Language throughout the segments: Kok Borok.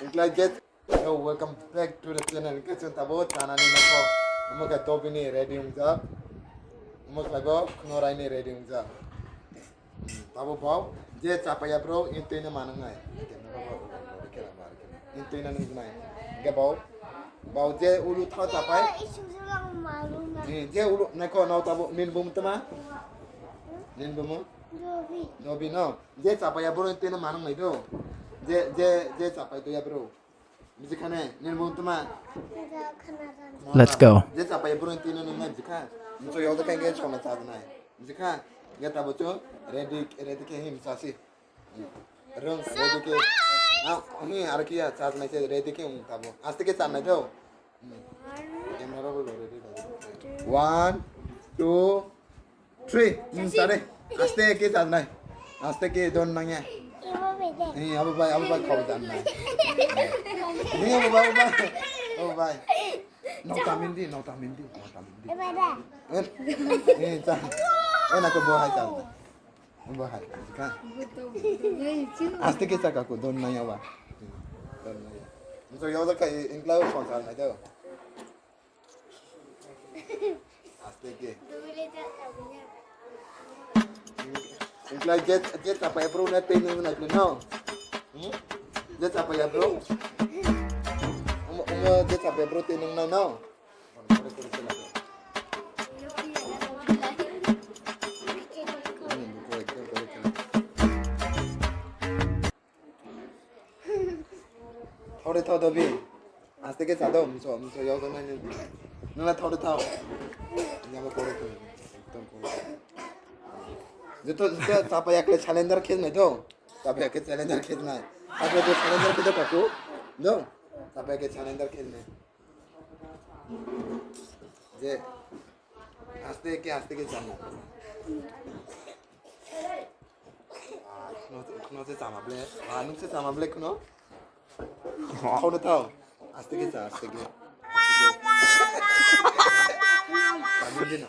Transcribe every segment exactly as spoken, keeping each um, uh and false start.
Wngkhlai je, yo, welcome back to the channel. Hwnkhe chwng tabuk chanani nokho. Omo khe dobini ready wngjak. Omo khlai bo khwnoraini ready wngjak. Hmm, tabuk bo je chapaiya bro, in twino manangnai. In twino nungnai. Hwnkhe bo, bo je ulu thao chapai. Eh, je ulu, naikho, nao tabuk, nini bumu tama? Nini bumu? Dobi. Dobi no. Je chapaiya bro, in twino manangnai do. Je, je, je chapai toya bro. Bisi khane, nini bumu tama? Let's go. Je chapaiya bro, in twino nungnai bisi kha. Nso yokda khe sona chajaknai. Bisi kha, ge tabo chwng ready, ready khe him chasi. Rung, ready khe. Ah, ani aro khe ya chajaknai se ready khe wng tabo. Aste khe chanai do. Hmm. Camera roll already. One, two, three. Hmm, chasi. Chale. Aste khe chajaknai. Aste khe don nangya. Ibo bede. Eh, abo bai, abo bai khau dan nai. Eh, abo bai, abo bai. Abo bai. Nokta mindi, nokta mindi, nokta mindi. Ibo bede. Eh, eh, cha. Eh, nako bo hai cha. Bo hai, ka. Aste khe cha kaku, don nai aba. Don nai. Muso yoda kai, ingkla sonsar nai do. Aste khe. Wngkhlai je, je chapaiya bro no twi nung nai no. Hmm? Je chapaiya bro. Omo, omo je chapaiya bro twi nung nai no. Thore thao dobi. Aste khe cha do, muso, muso yok nai nung. Nung na thore thao. Nyama kore kore. Ekdom kore. Joto, joto chapaiya khe cylinder khe nai do. Chapaiya khe cylinder khe nai. Chapaiya khe cylinder khe do kaku. Do. Chapaiya khe cylinder khe nai. Je. Aste khe, aste khe chana. Ah, khno, khno se chama ble. Ah, nung se chama ble khno. Thao de thao. Aste khe cha, aste khe. Aste khe. Tamo de na.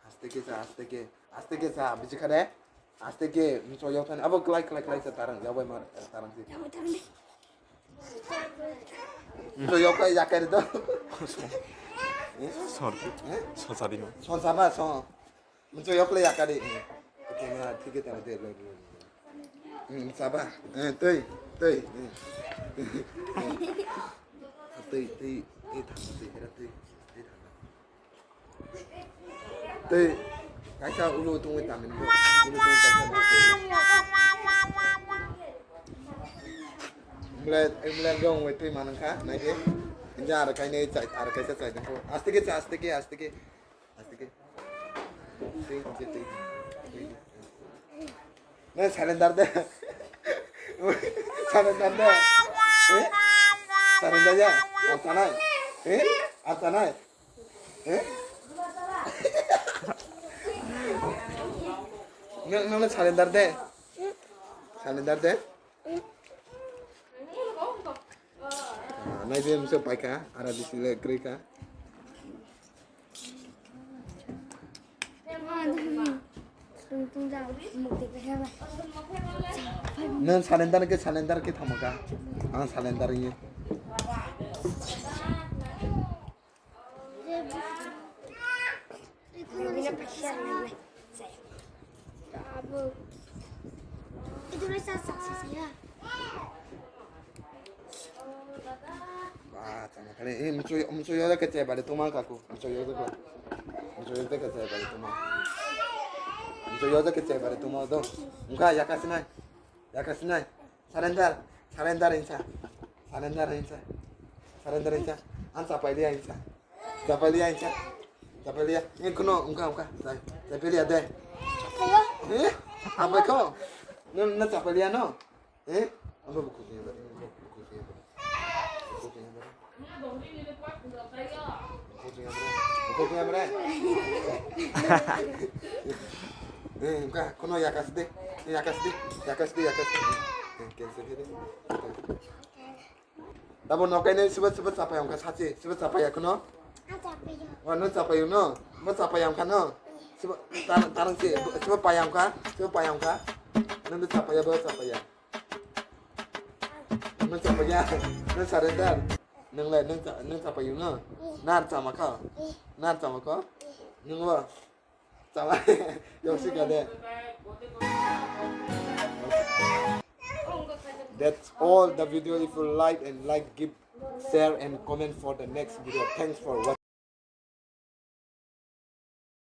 Aste khe cha, aste khe, aste khe cha, bisi kha de. Aste khe, muso yok thani, abo klai, klai, klai cha tarang, yabai mar, tarang si. Muso yok kai, yak kai do. Sor, eh? Sor sa di mo. Sor sa ba, sor. Muso yok le yak kai di. Oke, na, thik hai, tara de, lo, lo. Hmm, sa ba. Eh, tei, tei. Eh. Tei, tei, eh, thang, tei, era tei, tei, thang. Tei, kaisa ulo tungwi tamin bo, ulo tungwi kaisa bo. Mle, mle gong wai twi manang kha, nai de. Inja ar kainai chai, ar kaisa chai dengko. Aste khe cha, aste khe, aste khe. Aste khe. Tei, tei, tei. Nai cylinder de. Cylinder de. Eh? Cylinder ya? Ar chanai? Eh? Ar chanai? Eh? Nang, nang cylinder de. Cylinder de. Ah, nai je muso paika, ara bisi le krika. Nang cylinder ke, cylinder ke thamaka. Ang cylinder ye. Ba, chana kare. Eh, mucho, mucho yoda ke chai bari tuma kaku. Mucho yoda ke. Mucho yoda ke chai bari tuma. Mucho yoda ke chai bari tuma do. Muka yakasinai. Yakasinai. Surrender, surrender insa. Surrender insa. Surrender insa. Ang chapailia insa. Chapailia insa. Chapailia. Ini kuno ungka ungka. Chapailia de. Eh? Apa kau? Nang nang chapailia no? Eh? Apa buku sini tadi? Buku sini tadi. Buku sini tadi. Buku sini tadi. Kok yang mana? Eh, enggak, kono yakas deh. Yakas deh, yakas deh, yakas deh. Eh, cancel deh. Tabo nokai nai sibo, sibo chapayang kha sachi, sibo chapaya kono? Wah, no chapayang no? Bo chapayang kha no? Sibo tar-, tarang si, sibo payang kha, sibo payang kha. Nang chapaya, bo chapaya. Nang chapaya, nang surrender. Nang lai, nang cha-, nang chapayang no? Nar chama kha? Nar chama kha? Nang bo? Chama. Yoksi ka de. That's all the video. If you like and like, give, share and comment for the next video. Thanks for watching.